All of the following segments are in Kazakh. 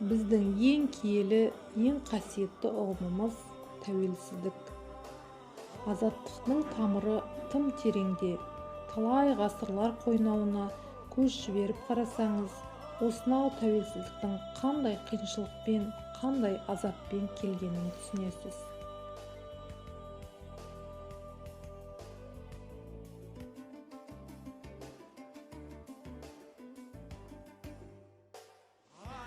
Біздің ең киелі, ең қасиетті ұғымымыз тәуелсіздік. Азаттықтың тамыры тым тереңде. Талай ғасырлар қойнауына көз жіберіп қарасаңыз, осынау тәуелсіздіктің қандай қиыншылықпен, қандай азаппен келгенін түсінесіз.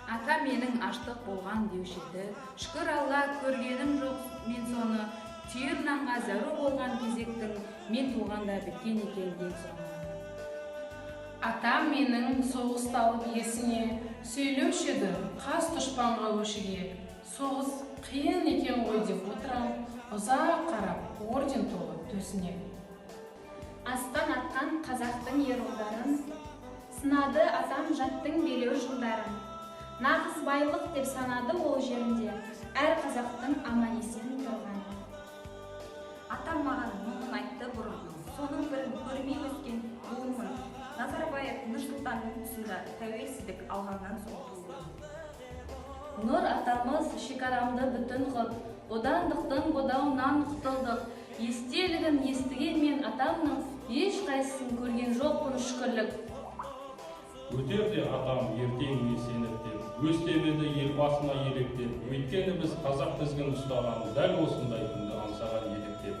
Ата менің аштық болған деуші еді. Шүкір Алла, көргенім жоқ мен соны. Түйір нанға зәру болған кезектің мен туғанда біткен екен ең соңы. Атам менің соғысты алып есіне, сөйлеуші еді қас дұшпанға өшіге. Соғыс қиын екен ғой деп отырам, ұзақ қарап орден толы төсіне. Астан атқан қазақтың ер ұлдарын, сынады атам жаттың белеу жылдарын. Нағыз байлық деп санады ол жерінде, әр қазақтың аман-есен тұрғаны. Атам маған мұңын айтты бұрын, соның бірін көрмей өскен буынмын. Назарбаев Нұрсұлтанның тұсында тәуелсіздік алғаннан соң туылдым. Нұр атамыз шекарамды бүтін ғып, бодандықтың бодауынан құтылдық. Естелігін естіген мен атамның ешқайсысын көрген жоқпын шүкірлік. Өтер де атам ертеңіне сеніп деп, өстеп еді ел басына електеп, өйткені біз қазақ тізгін ұстаған, дәл осындай күнді аңсаған еліктеп.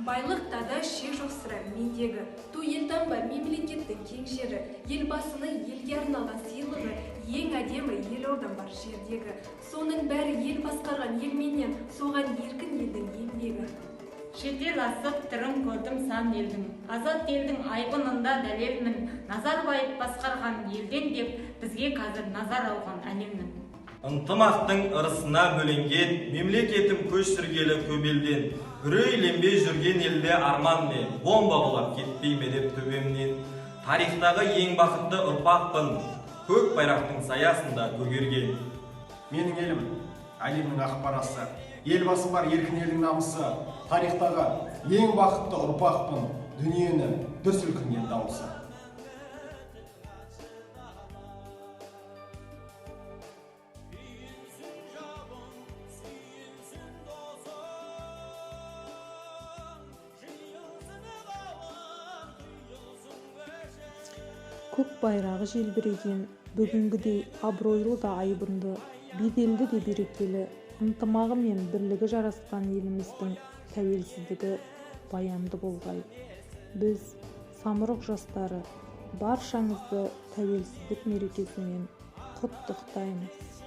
Байлықтада шек жоқ сірә мендегі, ту елтаңба мемлекеттің кең жері, елбасының елге арналған сыйлығы, ең әдемі елордам бар жердегі. Соның бәрі ел басқарған елменен, соған еркін елдің еңбегі. Шетел асып түрін көрдім сан елдің, азат елдің айбынында дәлелмін, Назарбаев басқарған елден деп бізге қазір назар ауған әлемнің. Ынтымақтың ырысына бөленген, мемлекетім көш сүргелі көп елден, үрейленбей жүрген елде арман не, бомба құлап кетпей ме деп төбемнен. Тарихтағы ең бақытты ұрпақпын, көк байрақтың саясында көгерген. Менің елім әлемнің ақ парасы, елбасы бар еркін елдің намысы, тарихтағы ең бақытты ұрпақпын, дүниені дүр сілкінген дауысы. Көк байрағы желбіреген, бүгінгідей абыройлы да айбынды, беделді де берекелі, ынтымағы мен бірлігі жарасқан еліміздің тәуелсіздігі баянды болғай. Біз, Самұрық жастары, баршаңызды тәуелсіздік мерекесімен құттықтаймыз.